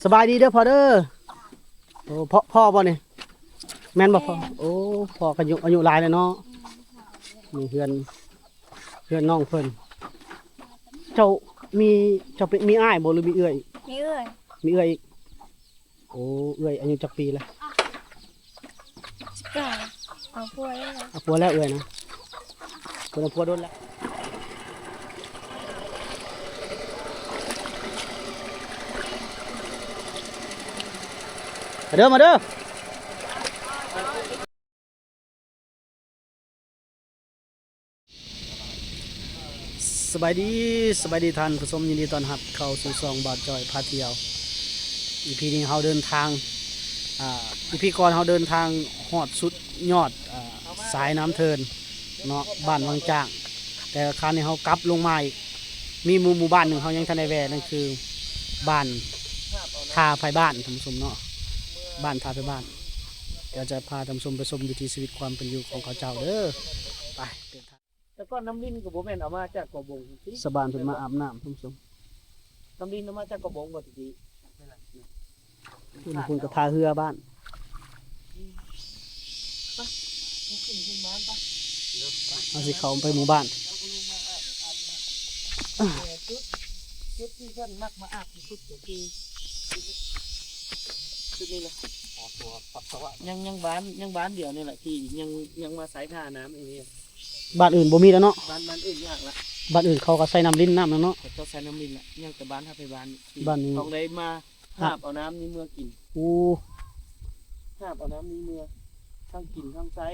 ສະບາຍດີເດີພໍ່ເດີ. ໂອ້ ພໍ່ ພໍ່ບໍ່ນີ້? ແມ່ນບໍ່ພໍ່? ໂອ້ ພໍ່ກໍອາຍຸ ອາຍຸຫຼາຍແລ້ວເນາະ. ນີ້ເຮືອນ ເຮືອນນ້ອງເພິ່ນ. ເຈົ້າມີ ເຈົ້າເປັນ ມີອ້າຍບໍ່ ຫຼືມີເອື້ອຍ? ມີເອື້ອຍ. ມີເອື້ອຍອີກ. ໂອ້ ເອື້ອຍອາຍຸຈັກປີລະ? ສິບເກົ້າ. ເອົາຜົວແລ້ວ. ເອົາຜົວແລ້ວເອື້ອຍນະ. ເພິ່ນເອົາຜົວດົນແລ້ວ. ມາເດີ ມາເດີ. ສະບາຍດີ ສະບາຍດີທ່ານຜູ້ຊົມ, ຍິນດີຕ້ອນຮັບເຂົ້າສູ່ຊ່ອງບ່າວຈ້ອຍພາທ່ຽວ. ອີພີນີ້ເຮົາເດີນທາງ ອ່າ ອີພີກ່ອນເຮົາເດີນທາງຮອດສຸດຍອດ ອ່າ ສາຍນ້ຳເທີນເນາະ ບ້ານວັງຈ້າງ. ແຕ່ຄາວນີ້ເຮົາກັບລົງມາອີກ ມີໝູ່ ໝູ່ບ້ານໜຶ່ງເຮົາຍັງທັນໄດ້ແວ່ ນັ້ນຄືບ້ານທ່າໄພບ້ານ ທ່ານຜູ້ຊົມເນາະ ບ້ານທ່າໄພບ້ານ. ດຽວຈະພາທ່ານຜູ້ຊົມໄປຊົມວິຖີຊີວິດຄວາມເປັນຢູ່ຂອງເຂົາເຈົ້າເດີ. ໄປ ແຕ່ກ່ອນນ້ຳລິນກໍບໍ່ແມ່ນເອົາມາຈາກເກາະບົງຕິ? ຊາວບ້ານເພິ່ນມາອາບນ້ຳ ທ່ານຜູ້ຊົມ. ນ້ຳລິນເອົາມາຈາກເກາະບົງບໍ່ຕິ? ພຸ້ນ ພຸ້ນກໍທ່າເຮືອບ້ານ. ເຮົາຊິເຂົ້າໄປໝູ່ບ້ານ. ຈຸດ ຈຸດທີ່ເພິ່ນມັກມາອາບທີ່ສຸດກໍຄືຈຸດນີ້ແຫຼະ. ຍັງ ຍັງບ້ານ ຍັງບ້ານດຽວນີ້ແຫຼະທີ່ຍັງ ຍັງມາໃຊ້ທ່ານ້ຳເອງ. ບ້ານອື່ນບໍ່ມີແລ້ວເນາະ? ບ້ານ ບ້ານອື່ນຍາກລະ. ບ້ານອື່ນເຂົາກໍໃຊ້ນ້ຳລິນນ້ຳນັ້ນເນາະ. ເຂົາເຈົ້າໃຊ້ນ້ຳລິນລະ. ຍັງແຕ່ບ້ານທ່າໄພບ້ານ ບ້ານນີ້ ຕ້ອງໄດ້ມາຫາບເອົານ້ຳນີ້ເມືອກິນ. ໂອ້ ຫາບເອົານ້ຳນີ້ເມືອ ທັງກິນທັງໃຊ້.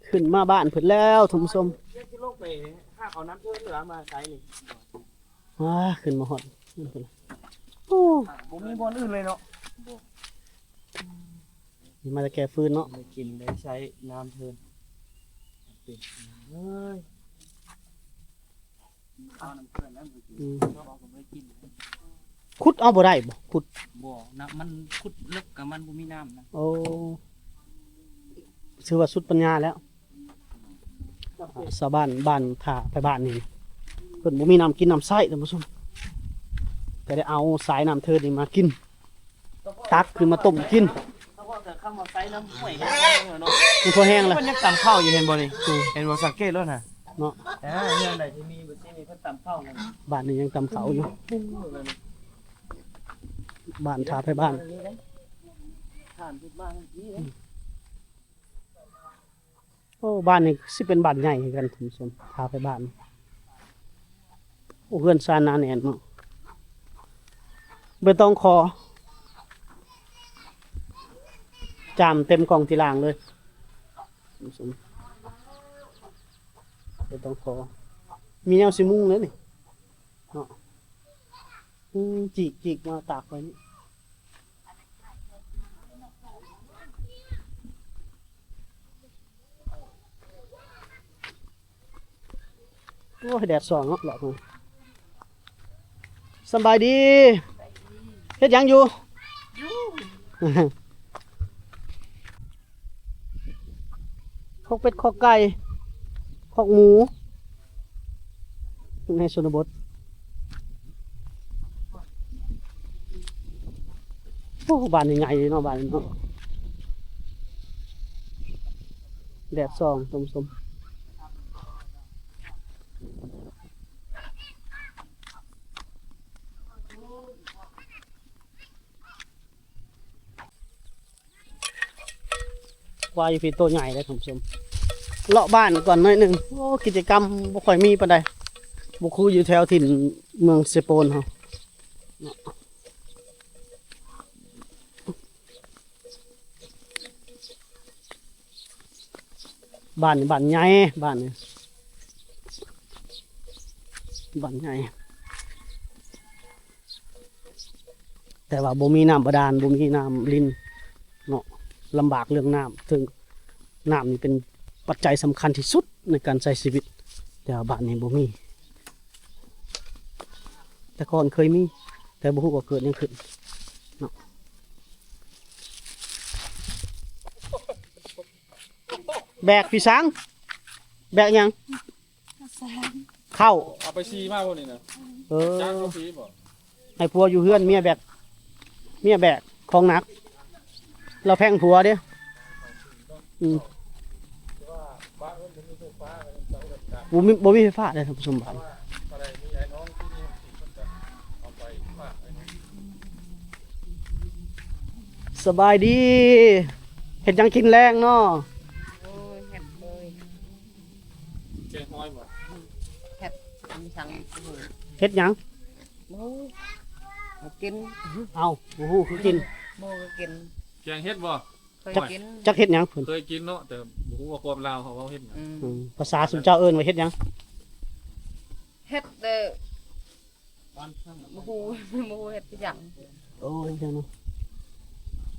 ຂຶ້ນມາບ້ານເພິ່ນແລ້ວທ່ານຜູ້ຊົມ. ເຮັດຊິລົງໄປຫາເອົານ້ຳເທີນ ຫຼືວ່າມາໃຊ້ນີ້? ວ້າ ຂຶ້ນມາຮອດເຮືອນເພິ່ນ. ໂອ້ ບໍ່ມີບ່ອນອື່ນເລີຍເນາະ. ບໍ່ ນີ້ມາແຕ່ແກ່ຟືນເນາະ. ໄດ້ກິນໄດ້ໃຊ້ນ້ຳເທີນ. ເອີຍ ອືມ ຂຸດເອົາບໍ່ໄດ້ບໍ່? ຂຸດ ບໍ່ນະ ມັນຂຸດເລິກກະມັນບໍ່ມີນ້ຳນະ. ໂອ້ ຖືວ່າສຸດປັນຍາແລ້ວ. ຊາວບ້ານ ບ້ານທ່າໄພບ້ານນີ້ ເພິ່ນບໍ່ມີນ້ຳກິນນ້ຳໃຊ້ ທ່ານຜູ້ຊົມ ກໍໄດ້ເອົາສາຍນ້ຳເທີນນີ້ມາກິນ. ຕັກຂຶ້ນມາຕົ້ມກິນ. ມັນພໍແຫ້ງແລ້ວ ມັນຍັງຕຳເຂົ້າຢູ່ ເຫັນບໍ່ນີ້? ອືມ ເຫັນບໍ່? ສັງເກດໂລດນະເນາະ. ເອີ ເຮືອນໃດທີ່ມີແບບນີ້ເພິ່ນຕຳເຂົ້າ. ບ້ານນີ້ຍັງຕຳເຂົ້າຢູ່. ບ້ານທ່າໄພບ້ານ. ອືມ ໂອ້ ບ້ານນີ້ຊິເປັນບ້ານໃຫຍ່ຄືກັນທ່ານຜູ້ຊົມ ຖ້າໄປບ້ານ. ໂອ້ ເຮືອນຊານໜາແໜ້ນເນາະ ເບຕົງຂໍ ຈາມເຕັມກ່ອງທີ່ລ່າງເລີຍທ່ານຜູ້ຊົມ. ເບຕົງຂໍ ມີແນວຊິມຸງເລີຍນີ້ເນາະ. ອືມ ຈີກ ຈີກມາຕາກໄວ້ນີ້. ໂອ້ຍ ແດດສ່ອງເນາະ ຫຼອກມາ. ສຳບາຍດີ. ສຳບາຍດີ. ເຮັດຫຍັງຢູ່? ຢູ່ ຄອກເປັດ ຄອກໄກ່ ຄອກໝູ ໃນຊົນນະບົດ. ໂອ້ ບ້ານນີ້ໃຫຍ່ເນາະ ບ້ານນີ້ເນາະ. ແດດສ່ອງ ສົມໆ. ຄວາຍຢູ່ພີ້ໂຕໃຫຍ່ເດ້ທ່ານຜູ້ຊົມ. ເລາະບ້ານກ່ອນໜ້ອຍໜຶ່ງ. ໂອ້ ກິດຈະກຳບໍ່ຄ່ອຍມີປານໃດ ບໍ່ຄືຢູ່ແຖວຖິ່ນເມືອງເຊໂປນເຮົາ. ບ້ານນີ້ບ້ານໃຫຍ່ ບ້ານນີ້ບ້ານໃຫຍ່ ແຕ່ວ່າບໍ່ມີນ້ຳບາດານ ບໍ່ມີນ້ຳລິນເນາະ ລຳບາກເລື່ອງນ້ຳ ເຊິ່ງນ້ຳນີ້ເປັນປັດໄຈສຳຄັນທີ່ສຸດໃນການໃຊ້ຊີວິດ ແຕ່ວ່າບ້ານນີ້ບໍ່ມີ. ແຕ່ກ່ອນເຄີຍມີ ແຕ່ບໍ່ຮູ້ວ່າເກີດຫຍັງຂຶ້ນເນາະ. ແບກພີ່ສັງ ແບກຫຍັງ? ເຂົ້າແຊງ. ເຂົ້າ. ເອົາໄປຊີມາບໍ່ນີ້ນະ? ເອີ ຈ້າງເຂົາຊີບໍ່? ໃຫ້ຜົວຢູ່ເຮືອນ ເມຍແບກ ເມຍແບກຂອງໜັກ. ລາວແພງຜົວເດ້. ອືມ ບໍ່ມີ ບໍ່ມີໄຟຟ້າເດ້ທ່ານຜູ້ຊົມ ບ້ານ. ສະບາຍດີ. ເຮັດຫຍັງກິນແລງເນາະ? ໂອ້ຍ ເຮັດເລີຍ. ແກງຫອຍບໍ່? ເຮັດ ເຮັດຫຍັງ? ບໍ່ຮູ້ ກິນ. ເອົ້າ ບໍ່ຮູ້ຄືກິນ. ບໍ່ຮູ້ຄືກິນ. ແກງເຫັດບໍ່? ເຄີຍກິນ. ຈັກເຫັດຫຍັງເພິ່ນ? ເຄີຍກິນເນາະ ແຕ່ບໍ່ຮູ້ວ່າຄວາມລາວເຂົາເວົ້າເຫັດຫຍັງ. ອືມ ພາສາຊຸມເຈົ້າເອີ້ນວ່າເຫັດຫຍັງ? ເຫັດເດີ ບໍ່ຮູ້ ບໍ່ຮູ້ເຫັດຄືຫຍັງ. ໂອ້ຍ ເນາະ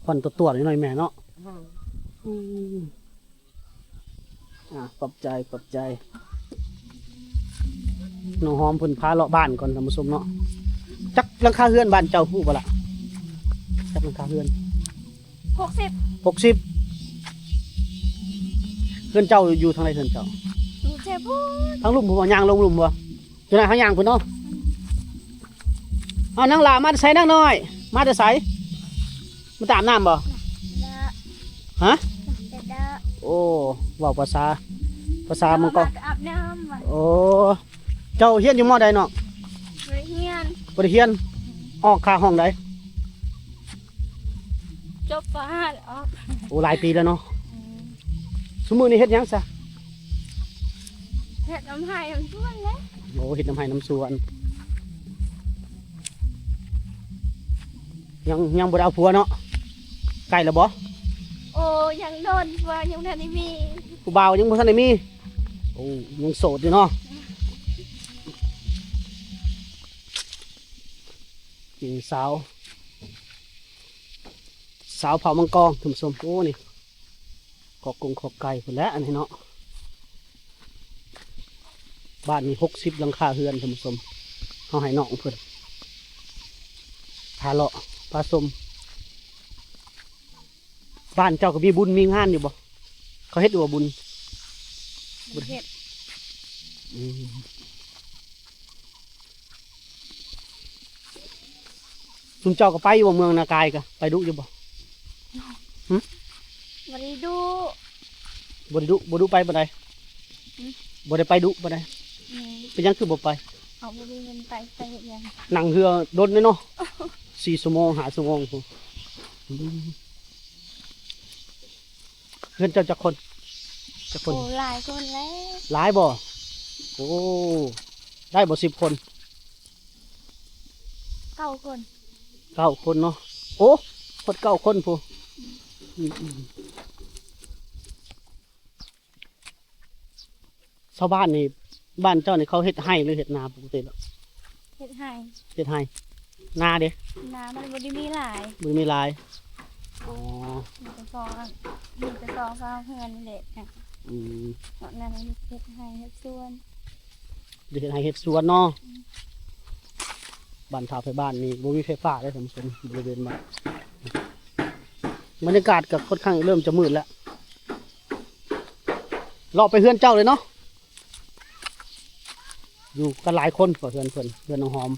ຄວັນຕົວໆ ໜ້ອຍໆ ແມ່ເນາະ. ອືມ ອືມ ອ່າ ຂອບໃຈ ຂອບໃຈ. ນ້ອງຫອມເພິ່ນພາເລາະບ້ານກ່ອນທ່ານຜູ້ຊົມເນາະ. ຈັກຫຼັງຄາເຮືອນບ້ານເຈົ້າຮູ້ບໍ່ລະ? ຈັກຫຼັງຄາເຮືອນ? ຫົກສິບ. ຫົກສິບ. ເຮືອນເຈົ້າຢູ່ທາງໃດ? ເຮືອນເຈົ້າຢູ່ເທິງພຸ້ນ ທາງລຸ່ມພຸ້ນບໍ່? ຍ່າງລົງລຸ່ມບໍ່? ຢູ່ນະ ເຮົາຍ່າງພຸ້ນເນາະ. ເອົາ ນາງຫຼ້າມາແຕ່ໃສ? ນາງນ້ອຍມາແຕ່ໃສ? ມາຕາມນ້ຳບໍ່? ເດີ. ຮະ? ເດີ. ໂອ້ ເວົ້າພາສາ ພາສາມັນກໍ ມາອາບນ້ຳ. ໂອ້ ເຈົ້າຮຽນຢູ່ມໍໃດນ້ອງ? ບໍ່ໄດ້ຮຽນ. ບໍ່ໄດ້ຮຽນ. ອອກຄ່າຫ້ອງໃດ? ຈົບປໍຫ້າອອກ. ໂອ້ ຫຼາຍປີແລ້ວເນາະ. ອືມ ຊຸມື້ນີ້ເຮັດຫຍັງຊະ? ເຮັດນຳໄຮ່ນຳສວນເດ້. ໂອ້ ເຮັດນຳໄຮ່ນຳສວນ. ຍັງ ຍັງບໍ່ໄດ້ເອົາຜົວເນາະ? ໃກ້ແລ້ວບໍ່? ໂອ້ ຍັງໂດນ ຜົວຍັງບໍ່ທັນໄດ້ມີ. ຜູ້ບ່າວຍັງບໍ່ທັນໄດ້ມີ. ໂອ້ ຍັງໂສດຢູ່ເນາະ. ຍິງສາວ ສາວເຜົ່າມັງກອງ ທ່ານຜູ້ຊົມ. ໂອ້ ນີ້ ຄອກກົງຄອກໄກ່ພຸ້ນແຫຼະ ອັນນີ້ເນາະ. ບ້ານນີ້ຫົກສິບຫຼັງຄາເຮືອນ ທ່ານຜູ້ຊົມ. ເຮົາໃຫ້ນ້ອງເພິ່ນພາເລາະພາຊົມ. ບ້ານເຈົ້າກໍມີບຸນມີງານຢູ່ບໍ່? ເຂົາເຮັດຢູ່ບໍ່ບຸນ? ບໍ່ໄດ້ເຮັດ. ອືມ ຊຸມເຈົ້າກໍໄປຢູ່ບໍ່ ເມືອງນາກາຍກໍໄປດຸຢູ່ບໍ່? ຫຶ? ບໍ່ໄດ້ດຸ. ບໍ່ໄດ້ດຸ ບໍ່ດຸໄປປານໃດ? ຫຶ? ບໍ່ໄດ້ໄປດຸປານໃດ. ອືມ ເປັນຫຍັງຄືບໍ່ໄປ? ເຮົາບໍ່ມີເງິນໄປ ໄປເຮັດຫຍັງ? ນັ່ງເຮືອດົນເນາະ ສີ່ຊົ່ວໂມງ ຫ້າຊົ່ວໂມງພຸ້ນ. ອືມ ເຮືອນເຈົ້າຈັກຄົນ? ຈັກຄົນ? ໂອ້ ຫຼາຍຄົນແລ້ວ. ຫຼາຍບໍ່? ໂອ້ ໄດ້ບໍ່ສິບຄົນ? ເກົ້າຄົນ. ເກົ້າຄົນເນາະ. ໂອ້ ຮອດເກົ້າຄົນພຸ້ນ. ອືມ ອືມ ຊາວບ້ານນີ້ ບ້ານເຈົ້ານີ້ເຂົາເຮັດໄຮ່ ຫຼື ເຮັດນາປົກກະຕິແລ້ວ? ເຮັດໄຮ່. ເຮັດໄຮ່. ນາເດ? ນາມັນບໍ່ໄດ້ມີຫຼາຍ. ບໍ່ໄດ້ມີຫຼາຍ. ອໍ ມີແຕ່ສອງ ມີແຕ່ສອງສາມເຮືອນນີ້ແຫຼະ. ອືມ ນອກນັ້ນມີແຕ່ເຮັດໄຮ່ເຮັດສວນ. ໄດ້ເຮັດໄຮ່ເຮັດສວນເນາະ. ອືມ ບ້ານທ້າວໄພບ້ານນີ້ບໍ່ມີໄຟຟ້າເດ້ທ່ານຜູ້ຊົມ ບໍລິເວນບ້ານ. ບັນຍາກາດກໍຄ່ອນຂ້າງເລີ່ມຈະມືດແລ້ວ. ເລາະໄປເຮືອນເຈົ້າເລີຍເນາະ. ຢູ່ກັນຫຼາຍຄົນ ເຮືອນເພິ່ນ ເຮືອນນ້ອງຫອມ.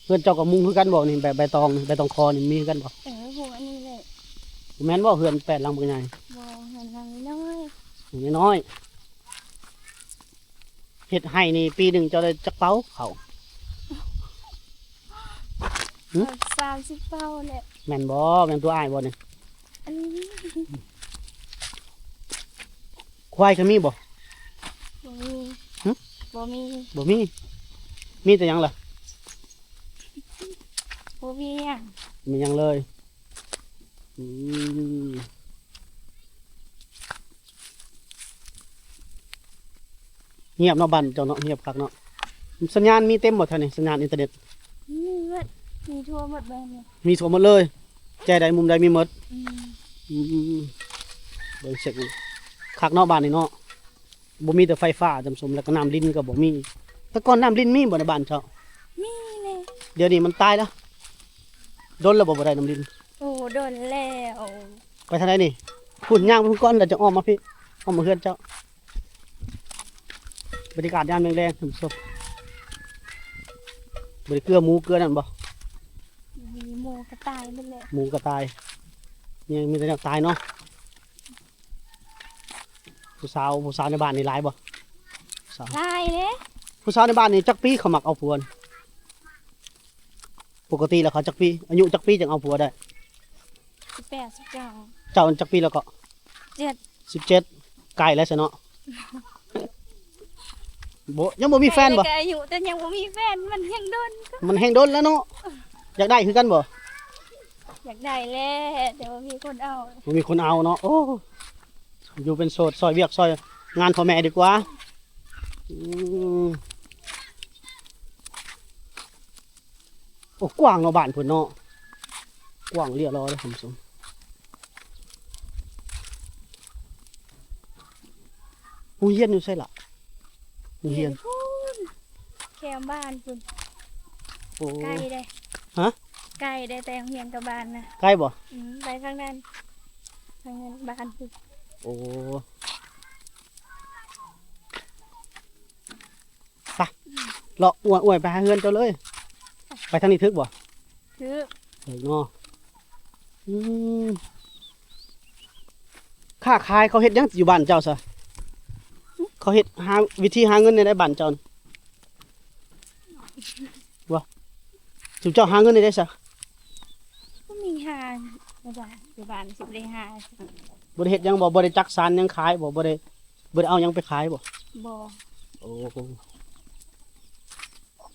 ເຮືອນເຈົ້າກໍມຸງຄືກັນບໍ່ນີ້? ແບບໃບຕອງ ໃບຕອງຄໍນີ້ມີຄືກັນບໍ່? ເອີ ມຸງອັນນີ້ແຫຼະ. ບໍ່ແມ່ນບໍ່ ເຮືອນແປດຫຼັງບັກໃຫຍ່? ບໍ່ ເຮືອນຫຼັງນ້ອຍໆ. ນ້ອຍໆ. ເຮັດໄຮ່ນີ້ປີໜຶ່ງເຈົ້າໄດ້ຈັກເປົາເຂົ້າ? ຫຶ? ສາມສິບເປົາແຫຼະ. ແມ່ນບໍ່? ແມ່ນຕົວອ້າຍບໍ່ນີ້? ອັນນີ້ ຄວາຍກໍມີບໍ່? ບໍ່ມີ. ຫຶ? ບໍ່ມີ. ບໍ່ມີ. ມີແຕ່ຫຍັງລະ? ບໍ່ມີຫຍັງ. ມີຫຍັງເລີຍ. ອືມ ງຽບເນາະ ບ້ານເຈົ້າເນາະ ງຽບຄັກເນາະ. ສັນຍານມີເຕັມບໍ່ແຖວນີ້? ສັນຍານອິນເຕີເນັດ? ມີໝົດ ມີທົ່ວໝົດແບບນີ້. ມີທົ່ວໝົດເລີຍ. ແຈໃດມຸມໃດມີໝົດ. ອືມ ອືມ ເບິ່ງເຊັກ ຄັກເນາະ ບ້ານນີ້ເນາະ. ບໍ່ມີແຕ່ໄຟຟ້າທ່ານຜູ້ຊົມ ແລ້ວກໍນ້ຳລິນກໍບໍ່ມີ. ແຕ່ກ່ອນນ້ຳລິນມີບໍ່ໃນບ້ານເຈົ້າ? ມີເລີຍ. ດຽວນີ້ມັນຕາຍແລ້ວ. ດົນແລ້ວບໍ່ ບໍ່ໄດ້ນ້ຳລິນ? ໂອ້ ດົນແລ້ວ. ໄປທາງໃດນີ້? ພຸ້ນ ຍ່າງໄປພຸ້ນກ່ອນ ແລ້ວຈະອ້ອມມາພີ້ ອ້ອມມາເຮືອນເຈົ້າ. ບັນຍາກາດຍາມແລງໆ ທ່ານຜູ້ຊົມ ບໍ່ໄດ້ເກືອໝູເກືອນັ້ນບໍ່? ມີໝູກະຕ່າຍໝົດແຫຼະ ໝູກະຕ່າຍ ມີ ມີແຕ່ແນວຕາຍເນາະ. ຜູ້ສາວ ຜູ້ສາວໃນບ້ານນີ້ຫຼາຍບໍ່? ຜູ້ສາວ ຫຼາຍເດ້. ຜູ້ສາວໃນບ້ານນີ້ຈັກປີເຂົາມັກເອົາຜົວ? ປົກກະຕິແລ້ວເຂົາຈັກປີ ອາຍຸຈັກປີຈັ່ງເອົາຜົວໄດ້? ສິບແປດ ສິບເກົ້າ. ເຈົ້າຈັກປີແລ້ວເກາະ? ເຈັດ ສິບເຈັດ ໃກ້ແລ້ວຊະເນາະ. ບໍ່ ຍັງບໍ່ມີແຟນບໍ່? ໃກ້ແລ້ວກໍອາຍຸ ແຕ່ຍັງບໍ່ມີແຟນ ມັນແຮງດົນ ມັນແຮງດົນແລ້ວເນາະ. ຢາກໄດ້ຄືກັນບໍ່? ຢາກໄດ້ແຫຼະ ແຕ່ບໍ່ມີຄົນເອົາ ບໍ່ມີຄົນເອົາເນາະ. ໂອ້ ຢູ່ເປັນໂສດ ຊ່ອຍວຽກຊ່ອຍງານພໍ່ແມ່ດີກວ່າ. ອືມ ໂອ້ ກວ້າງເນາະ ບ້ານເພິ່ນເນາະ ກວ້າງຫຼຽຫຼໍເດ້ທ່ານຜູ້ຊົມ. ໂຮງຮຽນຢູ່ໃສລະ? ໂຮງຮຽນ ຢູ່ພຸ້ນ ແຄມບ້ານພຸ້ນ. ໂອ້ ໄກເດ້. ຮະ? ໄກເດ້ ແຕ່ໂຮງຮຽນກັບບ້ານນະ. ໄກບໍ່? ອືມ ໄປທາງນັ້ນ ທາງນັ້ນບ້ານພຸ້ນ. ໂອ້ ໄປ ເລາະອວດໆ ໄປຫາເຮືອນເຈົ້າເລີຍ. ໄປທາງນີ້ຖືກບໍ່? ຖືກ ຖືກເນາະ. ອືມ ຄ້າຂາຍເຂົາເຮັດຫຍັງຢູ່ບ້ານເຈົ້າຊະ? ເຂົາເຮັດຫາ ວິທີຫາເງິນແນວໃດບ້ານເຈົ້າ? ບໍ່ ຊຸມເຈົ້າຫາເງິນແນວໃດຊະ? ບໍ່ມີຫາ ຢູ່ບ້ານ ຢູ່ບ້ານຊິໄດ້ຫາ ບໍ່ໄດ້ເຮັດຫຍັງບໍ່? ບໍ່ໄດ້ຈັກສານຫຍັງຂາຍບໍ່? ບໍ່ໄດ້ ບໍ່ໄດ້ເອົາຫຍັງໄປຂາຍບໍ່? ບໍ່. ໂອ້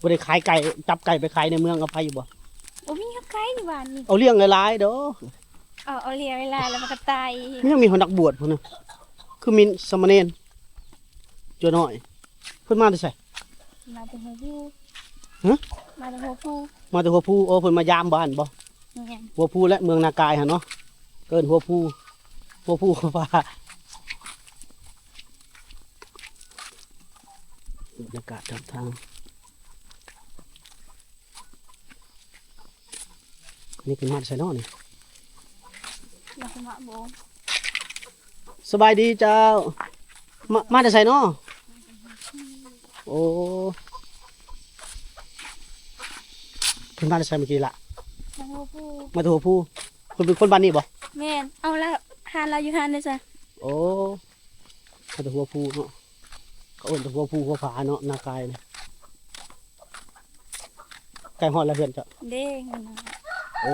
ບໍ່ໄດ້ຂາຍໄກ່ ຈັບໄກ່ໄປຂາຍໃນເມືອງ ເອົາໄປຢູ່ບໍ່? ບໍ່ມີ ເອົາໄກ່ຢູ່ບ້ານນີ້ ເອົາລ້ຽງຫຼາຍໆເດີ. ເອົາ ເອົາລ້ຽງຫຼາຍໆ ແລ້ວມັນກໍຕາຍອີກ. ຍັງມີຫົວນັກບວດພຸ້ນນະ ຄືມີສາມະເນນຕົວນ້ອຍ ເພິ່ນມາແຕ່ໃສ? ມາແຕ່ຫົວພູ. ຮະ? ມາແຕ່ຫົວພູ ມາແຕ່ຫົວພູ. ໂອ້ ເພິ່ນມາຢາມບ້ານບໍ່? ແມ່ນ ຫົວພູ ແລະ ເມືອງນາກາຍຫັ້ນເນາະ ເອີ້ນຫົວພູ ຫົວພູ ຫົວຜາ. ບັນຍາກາດຕາມທາງ ອັນນີ້ເພິ່ນມາແຕ່ໃສເນາະນີ້? ມາແຕ່ໝາກໂບງ. ສະບາຍດີເຈົ້າ ມາ ມາແຕ່ໃສເນາະ? ໂອ້ ເພິ່ນມາແຕ່ໃສມື້ກີ້ລະ? ມາແຕ່ຫົວພູ ມາແຕ່ຫົວພູ. ເພິ່ນເປັນຄົນບ້ານນີ້ບໍ່? ແມ່ນ. ເອົາ ລະ ຮ້ານລາວຢູ່ຫັ້ນເດ້ຊະ? ໂອ້ ມາແຕ່ຫົວພູເນາະ ເຂົາເອີ້ນແຕ່ຫົວພູຫົວຜາເນາະ ນາກາຍນີ້. ໃກ້ຮອດແລ້ວເຮືອນເຈົ້າ? ເດ້ ເຮືອນນ້ອງ. ໂອ້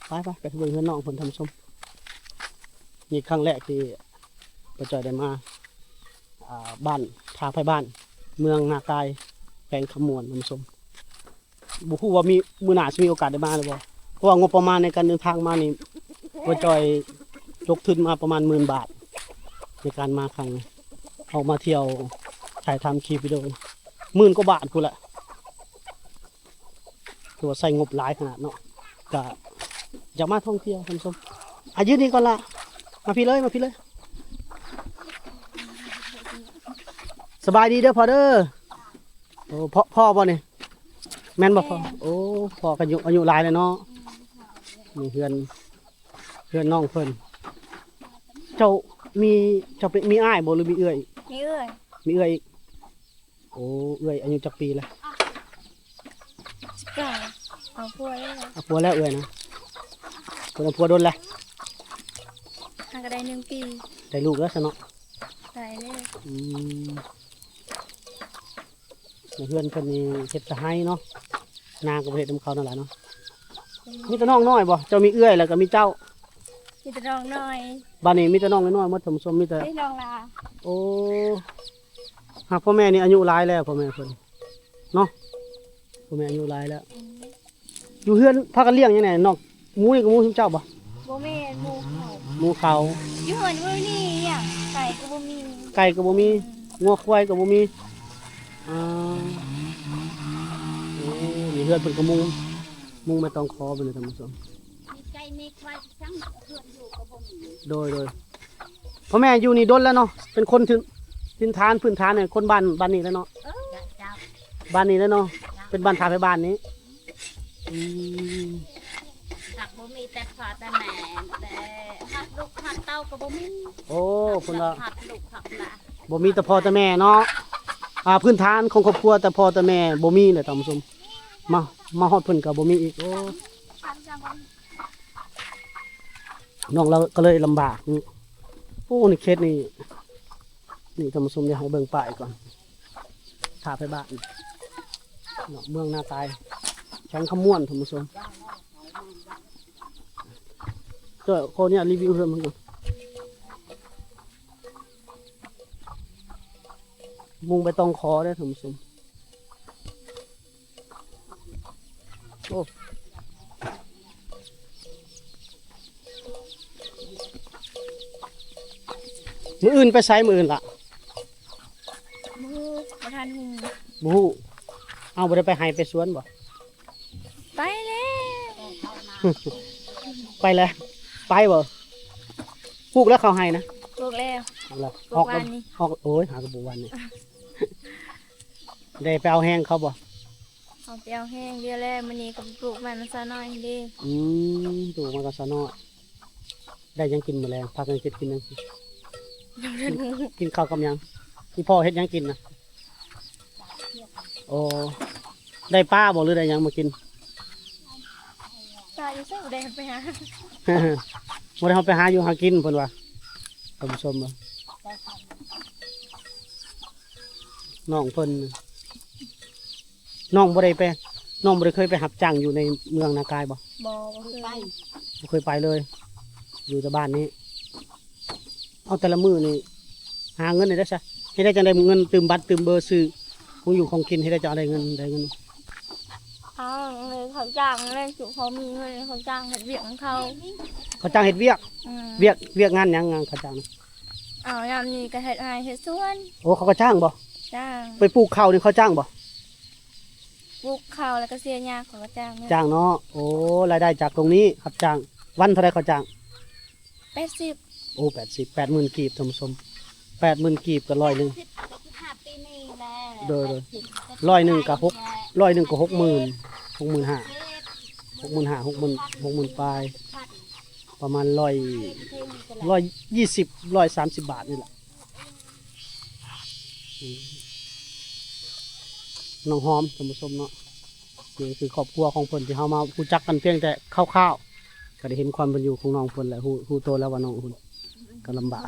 ໄປໆ ໄປເບິ່ງເຮືອນນ້ອງເພິ່ນ ທ່ານຜູ້ຊົມ. ນີ້ຄັ້ງແລກທີ່ປ້າຈ້ອຍໄດ້ມາ ອ່າ ບ້ານທ່າໄພບ້ານ ເມືອງນາກາຍ ແຂວງຄຳມ່ວນ ທ່ານຜູ້ຊົມ. ບໍ່ຮູ້ວ່າມີ ມື້ໜ້າຊິມີໂອກາດໄດ້ມາຫຼືບໍ່ ເພາະວ່າງົບປະມານໃນການເດີນທາງມານີ້ ປ້າຈ້ອຍລົງທຶນມາປະມານໝື່ນບາດ ໃນການມາຄັ້ງນີ້ ອອກມາທ່ຽວ ຖ່າຍທຳຄລິບວິດີໂອ ໝື່ນກວ່າບາດພຸ້ນແຫຼະ. ຖືວ່າໃຊ້ງົບຫຼາຍຂະໜາດເນາະ ກະຢາກມາທ່ອງທ່ຽວທ່ານຜູ້ຊົມ. ອາ ຢືນນີ້ກ່ອນລະ ມາພີ້ເລີຍ ມາພີ້ເລີຍ. ສະບາຍດີເດີພໍ່ເດີ. ໂອ້ ພໍ່ ພໍ່ບໍ່ນີ້? ແມ່ນບໍ່ພໍ່? ແມ່ນ. ໂອ້ ພໍ່ກໍອາຍຸ ອາຍຸຫຼາຍແລ້ວເນາະ. ອືມ ນີ້ເຮືອນ ເຮືອນນ້ອງເພິ່ນ. ເຈົ້າມີ ເຈົ້າເປັນ ມີອ້າຍບໍ່ ຫຼືມີເອື້ອຍ? ມີເອື້ອຍ. ມີເອື້ອຍອີກ. ໂອ້ ເອື້ອຍອາຍຸຈັກປີລະ? ສິບເກົ້າ. ເອົາຜົວແລ້ວ. ເອົາຜົວແລ້ວເອື້ອຍນະ. ເພິ່ນເອົາຜົວດົນແລ້ວ? ຫາກໍໄດ້ໜຶ່ງປີ. ໄດ້ລູກແລ້ວຊະເນາະ? ໄດ້ແລ້ວ. ອືມ ໃນເຮືອນເພິ່ນນີ້ເຮັດແຕ່ໄຮ່ເນາະ ນາກໍບໍ່ເຮັດນຳເຂົານັ້ນລະເນາະ. ອືມ ມີແຕ່ນ້ອງນ້ອຍບໍ່? ເຈົ້າມີເອື້ອຍ ແລ້ວກໍມີເຈົ້າ. ມີແຕ່ນ້ອງນ້ອຍ. ບ້ານນີ້ມີແຕ່ນ້ອງນ້ອຍໆໝົດທ່ານຜູ້ຊົມ ມີແຕ່ ເອີ ນ້ອງຫຼ້າ. ໂອ້ ຫາກພໍ່ແມ່ນີ້ອາຍຸຫຼາຍແລ້ວ ພໍ່ແມ່ເພິ່ນເນາະ ພໍ່ແມ່ອາຍຸຫຼາຍແລ້ວ. ອືມ ຢູ່ເຮືອນພາກັນລ້ຽງຫຍັງແດ່? ນອກ ໝູນີ້ກໍໝູຊຸມເຈົ້າບໍ່? ບໍ່ແມ່ນ ໝູເຂົາ. ໝູເຂົາ. ຢູ່ເຮືອນບໍ່ມີຫຍັງ ໄກ່ກໍບໍ່ມີ. ໄກ່ກໍບໍ່ມີ. ອືມ ງົວຄວາຍກໍບໍ່ມີ. ອ່າ ໂອ້ ມີເຮືອນເພິ່ນກໍມຸງ ມຸງໄມ້ຕອງຄໍເພິ່ນນະທ່ານຜູ້ຊົມ. ມີໄກ່ມີຄວາຍ ໂດຍ ໂດຍ. ພໍ່ແມ່ຢູ່ນີ້ດົນແລ້ວເນາະ ເປັນຄົນຖິ່ນ ຖິ່ນຖານພື້ນຖານໃຫ້ຄົນບ້ານ ບ້ານນີ້ແລ້ວເນາະ. ເອີ ເຈົ້າ ບ້ານນີ້ແລ້ວເນາະ. ເຈົ້າ ເປັນບ້ານທ່າໄພບ້ານນີ້. ອືມ ຫາກບໍ່ມີແຕ່ພໍ່ແຕ່ແມ່ ແຕ່ຮັກລູກຮັກເຕົ້າກໍບໍ່ມີ. ໂອ້ ເພິ່ນວ່າຮັກລູກຮັກຫຼານ ບໍ່ມີແຕ່ພໍ່ແຕ່ແມ່ເນາະ. ອ່າ ພື້ນຖານຂອງຄອບຄົວແຕ່ພໍ່ແຕ່ແມ່ບໍ່ມີແຫຼະທ່ານຜູ້ຊົມ ມາ ມາຮອດເພິ່ນກໍບໍ່ມີອີກ. ໂອ້ ນ້ອງລາວກໍເລີຍລຳບາກ. ໂອ້ ໃນເຂດນີ້ ນີ້ທ່ານຜູ້ຊົມ ດຽວໃຫ້ເບິ່ງປ້າຍກ່ອນ ຖ້າໄປບ້ານເນາະ ເມືອງນາກາຍ ແຂວງຄຳມ່ວນ ທ່ານຜູ້ຊົມ. ເຈົ້າ ຂໍອະນຸຍາດຣີວິວເຮືອນເພິ່ນກ່ອນ ມຸງໃບຕອງຂໍເດີ້ທ່ານຜູ້ຊົມ. ໂອ້ ມື້ອື່ນໄປໃສ ມື້ອື່ນລະ? ບໍ່ຮູ້ ບໍ່ທັນຮູ້ ບໍ່ຮູ້. ເອົ້າ ບໍ່ໄດ້ໄປໄຮ່ໄປສວນບໍ່? ໄປແລ້ວ ໄປແລ້ວ ໄປບໍ່? ປູກແລ້ວເຂົ້າໄຮ່ນະ? ປູກແລ້ວ ປູກແລ້ວ ປູກວານນີ້ ອອກ ໂອ້ຍ ຫາກໍປູກວານນີ້. ໄດ້ໄປເອົາແຮງເຂົາບໍ່? ເອົາໄປເອົາແຮງດຽວແລ້ວ ມື້ນີ້ກໍໄປປູກມັນນຳສາວນ້ອຍຫັ້ນເດ້. ອືມ ປູກມັນກັບສາວນ້ອຍ. ໄດ້ຫຍັງກິນມື້ແລງ? ພາກັນເຮັດກິນຫຍັງ? ຍັງບໍ່ທັນຮູ້ ກິນເຂົ້າກັບຫຍັງ? ອີພໍ່ເຮັດຫຍັງກິນນະ? ໂອ້ ໄດ້ປາບໍ່ ຫຼືໄດ້ຫຍັງມາກິນ? ປາຢູ່ໃສ ບໍ່ໄດ້ໄປຫາ ບໍ່ໄດ້ເຮົາໄປຫາຢູ່ຫາກິນ ເພິ່ນວ່າ ທ່ານຜູ້ຊົມເອີຍ. ນ້ອງເພິ່ນ ນ້ອງບໍ່ໄດ້ໄປ ນ້ອງບໍ່ໄດ້ເຄີຍໄປຮັບຈ້າງຢູ່ໃນເມືອງນາກາຍບໍ່? ບໍ່ ບໍ່ເຄີຍ ບໍ່ເຄີຍໄປເລີຍ ຢູ່ແຕ່ບ້ານນີ້. ເອົາ ແຕ່ລະມື້ນີ້ຫາເງິນໄດ້ຊະ ເຮັດໄດ້ຈັ່ງໃດ ເງິນຕື່ມບັດຕື່ມເບີ ຊື້ຂອງຢູ່ຂອງກິນ ເຮັດໄດ້ຈັ່ງໄດ້ເງິນ ໄດ້ເງິນ? ເອົາເງິນເຂົາຈ້າງແລ້ວ ເຂົາມີເງິນເຂົາຈ້າງເຮັດວຽກນຳເຂົາ. ເຂົາຈ້າງເຮັດວຽກ? ອືມ ວຽກ ວຽກງານຫຍັງ ງານເຂົາຈ້າງນະ? ເອົາ ຍາມນີ້ກໍເຮັດໄຮ່ເຮັດສວນ. ໂອ້ ເຂົາກໍຈ້າງບໍ່? ຈ້າງ. ໄປປູກເຂົ້ານີ້ເຂົາຈ້າງບໍ່? ປູກເຂົ້າແລ້ວກໍເສຍຫຍ້າ ເຂົາກໍຈ້າງເນາະ. ຈ້າງເນາະ. ໂອ້ ລາຍໄດ້ຈາກຕົງນີ້ຮັບຈ້າງ ວັນເທົ່າໃດເຂົາຈ້າງ? ແປດສິບ. ໂອ້ ແປດສິບ ແປດໝື່ນກີບ ທ່ານຜູ້ຊົມ ແປດໝື່ນກີບກໍຮ້ອຍໜຶ່ງ. ໂດຍ ໂດຍ ຮ້ອຍໜຶ່ງກໍຫົກ ຮ້ອຍໜຶ່ງກໍຫົກໝື່ນ ຫົກໝື່ນຫ້າ ຫົກໝື່ນຫ້າ ຫົກໝື່ນ ຫົກໝື່ນປາຍ ປະມານຮ້ອຍ ຮ້ອຍຍີ່ສິບ ຮ້ອຍສາມສິບບາດນີ້ແຫຼະ. ອືມ ນ້ອງຫອມ ທ່ານຜູ້ຊົມເນາະ ນີ້ຄືຄອບຄົວຂອງເພິ່ນທີ່ເຮົາມາຮູ້ຈັກກັນພຽງແຕ່ຄ່າວໆ ກໍໄດ້ເຫັນຄວາມເປັນຢູ່ຂອງນ້ອງເພິ່ນແລ້ວ ຮູ້ ຮູ້ໂຕແລ້ວວ່ານ້ອງເພິ່ນກໍລຳບາກ.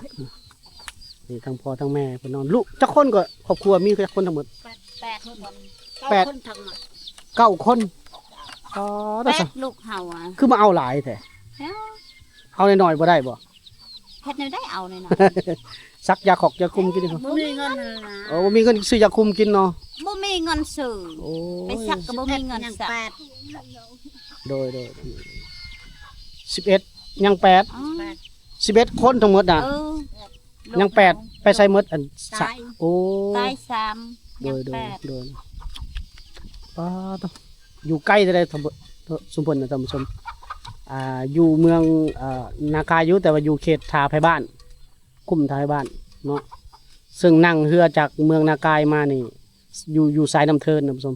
ນີ້ທັງພໍ່ທັງແມ່ເພິ່ນເນາະ ລູກຈັກຄົນກໍ ຄອບຄົວມີຈັກຄົນທັງໝົດ? ແປດ ແປດຄົນ ເກົ້າຄົນທັງໝົດ ເກົ້າຄົນ. ອໍ ແປດ ແຕ່ ລູກເຮົາອະ ຄືມາເອົາຫຼາຍແທ້? ເອົາ ເອົາໜ້ອຍໆບໍ່ໄດ້ບໍ່? ເຮັດແນວໃດເອົານີ້ນະ? ສັກຢາຂອກຢາຄຸມກິນ. ບໍ່ມີເງິນນະ. ໂອ້ ບໍ່ມີເງິນຊື້ຢາຄຸມກິນເນາະ. ບໍ່ມີເງິນຊື້. ໂອ້ຍ ໄປສັກກໍບໍ່ມີເງິນສັກ. ໂດຍ ໂດຍ ສິບເອັດ ຍັງແປດ. ອໍ ສິບເອັດຄົນທັງໝົດນະ. ເອີ ຍັງແປດ ໄປໃສໝົດ? ອັນ ຕາຍ ໂອ້ ຕາຍສາມ. ໂດຍ ຍັງແປດ. ໂດຍ ໂດຍ ປາດໂທ້ ຢູ່ໃກ້ແທ້ໃດ ຊຸມເພິ່ນນະທ່ານຜູ້ຊົມ ອ່າ ຢູ່ເມືອງ ອ່າ ນາກາຍຢູ່ ແຕ່ວ່າຢູ່ເຂດທ່າໄພບ້ານ ຄຸ້ມທ່າໄພບ້ານເນາະ. ເຊິ່ງນັ່ງເຮືອຈາກເມືອງນາກາຍມານີ້ ຢູ່ ຢູ່ສາຍນ້ຳເທີນນະທ່ານຜູ້ຊົມ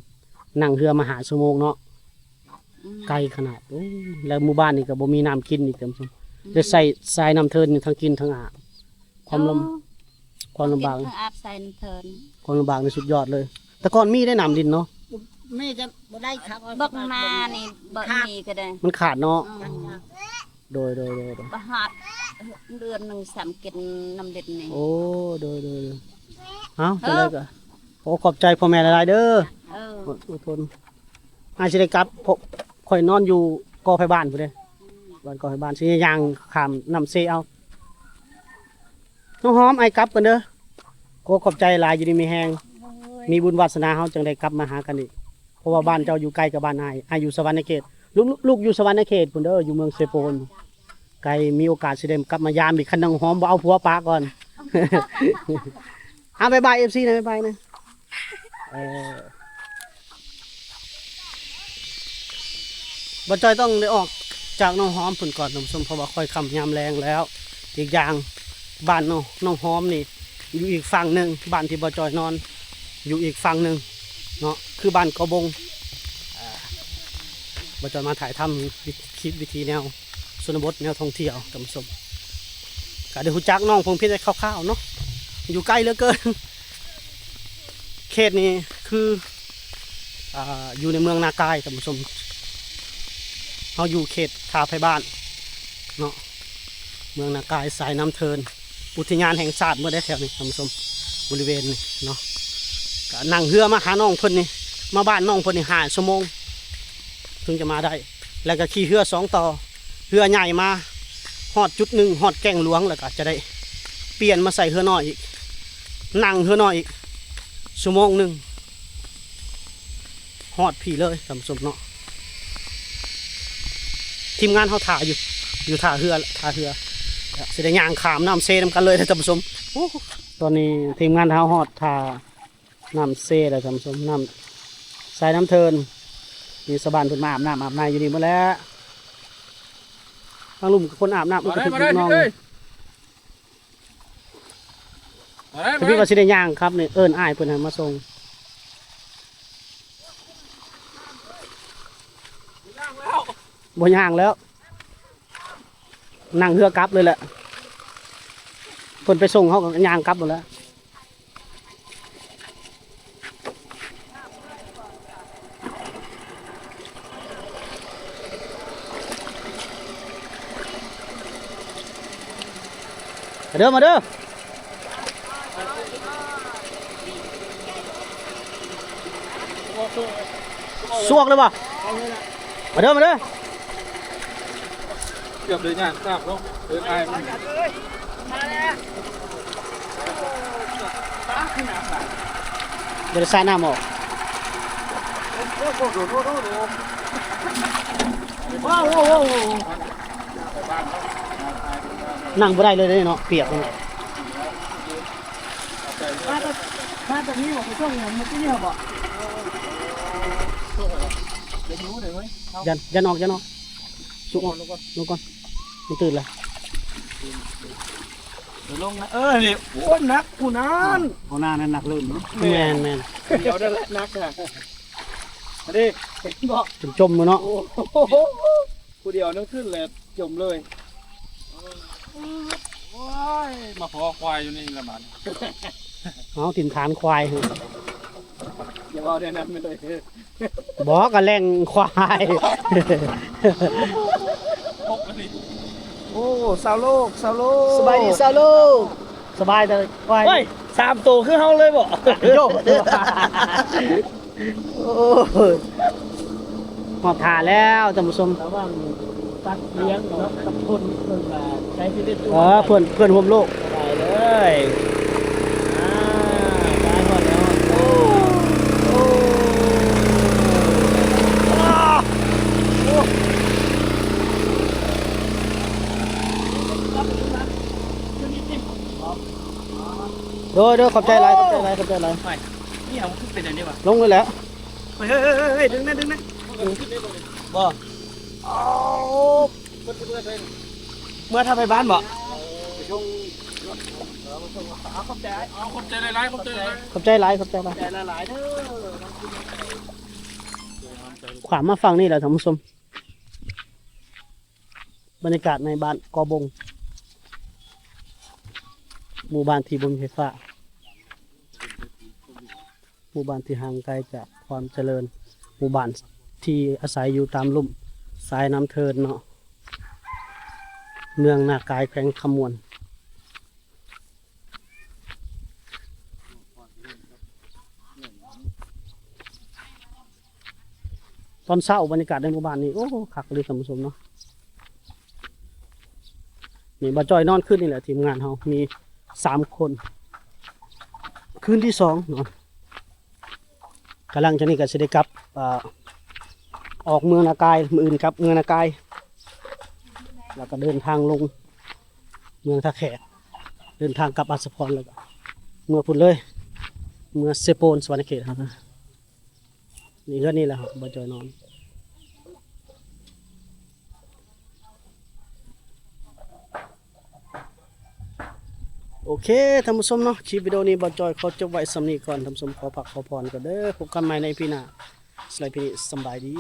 ນັ່ງເຮືອມາຫ້າຊົ່ວໂມງເນາະ. ອືມ ໄກຂະໜາດ. ໂອ້ ແລ້ວໝູ່ບ້ານນີ້ກໍບໍ່ມີນ້ຳກິນອີກທ່ານຜູ້ຊົມ ອືມ ໄດ້ໃຊ້ສາຍນ້ຳເທີນນີ້ທັງກິນທັງອາບ. ຄວາມລຳ ເອີ ຄວາມລຳບາກ ກິນທັງອາບໃສ່ເທີນ ຄວາມລຳບາກນີ້ສຸດຍອດເລີຍ. ແຕ່ກ່ອນມີໄດ້ນ້ຳລິນເນາະ ມີແຕ່ບໍ່ໄດ້ຄັບ. ເບິ່ງມານີ້ ເບິ່ງນີ້ກໍໄດ້ ມັນຂາດເນາະ. ອືມ ໂດຍ ໂດຍ ໂດຍ ໂດຍ ບໍ່ຮອດເດືອນໜຶ່ງຊ້ຳກິນນ້ຳລິນນີ້. ໂອ້ ໂດຍ ໂດຍ ໂດຍ. ເອົ້າ ເອີ ຈັ່ງໃດກໍ ຂໍຂອບໃຈພໍ່ແມ່ຫຼາຍໆເດີ. ເອີ ອົດທົນ. ອ້າຍຊິໄດ້ກັບ ເພາະຂ້ອຍນອນຢູ່ກໍໄຜ່ບ້ານພຸ້ນເດ້ ບ້ານກໍໄຜ່ບ້ານ ຊິຍ່າງຂ້າມນ້ຳເຊເອົາ. ນ້ອງຫອມ ອ້າຍກັບກ່ອນເດີ. ໂອ້ ຂອບໃຈຫຼາຍ ຢູ່ດີມີແຮງ. ໂດຍ ມີບຸນວາສະໜາເຮົາຈຶ່ງໄດ້ກັບມາຫາກັນອີກ ເພາະວ່າບ້ານເຈົ້າຢູ່ໃກ້ກັບບ້ານອ້າຍ ອ້າຍຢູ່ສະຫວັນນະເຂດ ລູກ ລູກຢູ່ສະຫວັນນະເຂດພຸ້ນເດີ ຢູ່ເມືອງເຊໂປນ. ໃກ້ມີໂອກາດຊິໄດ້ກັບມາຢາມອີກ ຄັນນ້ອງຫອມບໍ່ເອົາຜົວປະກ່ອນ. ອ້າ ບາຍບາຍ ເອັຟຊີ ນະ ບາຍບາຍນະ. ເອີ ບ່າວຈ່ອຍຕ້ອງໄດ້ອອກຈາກນ້ອງຫອມພຸ້ນກ່ອນທ່ານຜູ້ຊົມ ເພາະວ່າຄ່ອຍຄ່ຳຍາມແລງແລ້ວ. ອີກຢ່າງບ້ານນ້ອງ ນ້ອງຫອມນີ້ຢູ່ອີກຝັ່ງໜຶ່ງ ບ້ານທີ່ບ່າວຈ່ອຍນອນຢູ່ອີກຝັ່ງໜຶ່ງເນາະ ຄືບ້ານເກົາບົງ. ເອີ ບ່າວຈ່ອຍມາຖ່າຍທຳຄລິບວິຖີແນວ ຊົນນະບົດແນວທ່ອງທ່ຽວທ່ານຜູ້ຊົມ ກະໄດ້ຮູ້ຈັກນ້ອງພົງເພັດຄາວໆເນາະ ຢູ່ໃກ້ເຫຼືອເກີນ. ໂອເຄ ເຂດນີ້ຄື ອ່າ ຢູ່ໃນເມືອງນາກາຍ ທ່ານຜູ້ຊົມ. ເຮົາຢູ່ເຂດທ່າໄພບ້ານເນາະ ເມືອງນາກາຍ ສາຍນ້ຳເທີນ ອຸທິຍານແຫ່ງຊາດໝົດເດ້ແຖວນີ້ ທ່ານຜູ້ຊົມ. ບໍລິເວນນີ້ເນາະ ກະນັ່ງເຮືອມາຫານ້ອງເພິ່ນນີ້ ມາບ້ານນ້ອງເພິ່ນນີ້ຫ້າຊົ່ວໂມງ ເຖິງຈະມາໄດ້ ແລ້ວກະຂີ່ເຮືອສອງຕໍ່ ເຮືອໃຫຍ່ມາຮອດຈຸດໜຶ່ງ ຮອດແກ້ງຫຼວງ ແລ້ວກະຈະໄດ້ປ່ຽນມາໃສ່ເຮືອນ້ອຍອີກ ນັ່ງເຮືອນ້ອຍອີກຊົ່ວໂມງໜຶ່ງ ຮອດພີ້ເລີຍ ທ່ານຜູ້ຊົມເນາະ. ທີມງານເຮົາຖ້າຢູ່ ຢູ່ທ່າເຮືອ ທ່າເຮືອ ຊິໄດ້ຍ່າງຂ້າມນ້ຳເຊນຳກັນເລີຍ ທ່ານຜູ້ຊົມ. ໂອ້ ຕອນນີ້ທີມງານເຮົາຮອດທ່ານ້ຳເຊແລ້ວ ທ່ານຜູ້ຊົມ. ນ້ຳ ສາຍນ້ຳເທີນ ມີຊາວບ້ານເພິ່ນມາອາບນ້ຳອາບໃນຢູ່ນີ້ໝົດແລ້ວ. ທາງລຸ່ມກໍຄົນອາບນ້ຳ ມາໄດ້ ກໍຖືກ ມາໄດ້ ນ້ອງ ມາໄດ້ ກໍຖືວ່າຊິໄດ້ຍ່າງຄັບນີ້ ເອີ້ນອ້າຍເພິ່ນໃຫ້ມາສົ່ງ. ບໍ່ຍ່າງແລ້ວ ນັ່ງເຮືອກັບເລີຍແຫຼະ. ເພິ່ນໄປສົ່ງ ເຮົາກໍຍ່າງກັບໂລດແຫຼະ. ມາເດີ ມາເດີ ສວກເລີຍບໍ່? ມາເດີ ມາເດີ. ເກືອບໄດ້ຍ່າງຂ້າມເນາະ ເອີ້ນອ້າຍມັນ. ບໍ່ໄດ້ສາດນ້ຳອອກ. ນັ່ງບໍ່ໄດ້ເລີຍເດ້ເນາະ ປຽກເນາະ. ມາແຕ່ ມາແຕ່ນີ້ບໍ່? ໄປສົ່ງຫຍັງມື້ກີ້ນີ້ບໍ່? ຢ້ານ ຢ້ານອອກ ຢ້ານອອກ. ສຸກອອກ ລົງກ່ອນ ລົງກ່ອນ ມັນຕື່ນລະ. ເດີນລົງນະ ເອີ ນີ້ ໂອ້ ໜັກຜູ້ນັ້ນ ເອົາໜ້ານັ້ນໜັກເລີ່ມເນາະ. ແມ່ນ ແມ່ນ ດຽວນັ້ນແຫຼະໜັກນະ ອັນນີ້ເຫັນບໍ່ ຈົມໆຢູ່ເນາະ. ໂອ້ໂຫ ຜູ້ດຽວນັ້ນຂຶ້ນແລ້ວຈົມເລີຍ. ໂອ້ຍ ມາພໍຄວາຍຢູ່ນີ້ລະບາດ. ເອົາ ຖິ່ນຖານຄວາຍ. ຢ່າເວົ້າແນວນັ້ນເລີຍ. ບໍ່ ກະແຫຼ່ງຄວາຍ. ໂອ້ ຊາວໂລກ ຊາວໂລກ ສະບາຍດີຊາວໂລກ. ສະບາຍແຕ່ຄວາຍ. ໂອ້ຍ ສາມໂຕຄືເຮົາເລີຍບໍ່? ໂອ້ ຮອດທ່າແລ້ວທ່ານຜູ້ຊົມ. ລະຫວ່າງ ສັດລ້ຽງເນາະກັບຄົນ ເພິ່ນວ່າໃຊ້ຊີວິດຢູ່ ເອີ ເພື່ອນ ເພື່ອນຮ່ວມໂລກ ສະບາຍເລີຍ. ອ່າ ໄປຮອດແລ້ວ. ໂອ້ ໂອ້ ໂອ້ ໂດຍ ໂດຍ ຂອບໃຈຫຼາຍ ຂອບໃຈຫຼາຍ ຂອບໃຈຫຼາຍ. ນີ້ເຮົາຄືເປັນອັນນີ້ຫວາ? ລົງເລີຍແຫຼະ. ເຮີ້ຍ ເຮີ້ຍ ເຮີ້ຍ ເຮີ້ຍ ດຶງແນ່ ດຶງແນ່. ບໍ່ ເອົາ ເມືອຖ້າໄປບ້ານບໍ່? ເອີ ໄປສົ່ງ ເອົາ ຂອບໃຈ ເອົາ ຂອບໃຈຫຼາຍໆ ຂອບໃຈຫຼາຍໆ ຂອບໃຈຫຼາຍ ຂອບໃຈຫຼາຍ ຂວາມມາຝັ່ງນີ້ແຫຼະທ່ານຜູ້ຊົມ. ບັນຍາກາດໃນບ້ານກໍບົງ ໝູ່ບ້ານທີ່ບໍ່ມີໄຟຟ້າ ໝູ່ບ້ານທີ່ຫ່າງໄກຈາກຄວາມຈະເລີນ ໝູ່ບ້ານທີ່ອາໄສຢູ່ຕາມລຸ່ມສາຍນ້ຳເທີນເນາະ ເມືອງນາກາຍ ແຂວງຄຳມ່ວນ. ຕອນເຊົ້າບັນຍາກາດໃນໝູ່ບ້ານນີ້ ໂອ້ ຄັກເລີຍທ່ານຜູ້ຊົມເນາະ. ນີ້ບ່າວຈ້ອຍນອນຄືນນີ້ແຫຼະ ທີມງານເຮົາມີສາມຄົນ ຄືນທີສອງເນາະ. ກຳລັງຈາກນີ້ກໍຊິໄດ້ກັບ ອາ ອອກເມືອງນາກາຍ ມື້ອື່ນກັບເມືອງນາກາຍ ແລ້ວກໍເດີນທາງລົງເມືອງທ່າແຂກ ເດີນທາງກັບອາດສະພອນ ແລ້ວກໍເມືອພຸ້ນເລີຍ ເມືອເຊໂປນ ສະຫວັນນະເຂດເຮົານະ. ນີ້ເຮືອນນີ້ແຫຼະ ບ່າວຈ້ອຍນອນ. ໂອເຄ ທ່ານຜູ້ຊົມເນາະ ຄລິບວິດີໂອນີ້ບ່າວຈ້ອຍຂໍຈົບໄວ້ສ່ຳນີ້ກ່ອນ ທ່ານຜູ້ຊົມ ຂໍພັກຂໍຜ່ອນກ່ອນເດີ ພົບກັນໃໝ່ໃນອີພີໜ້າ. ສຳລັບອີພີນີ້ ສຳບາຍດີ.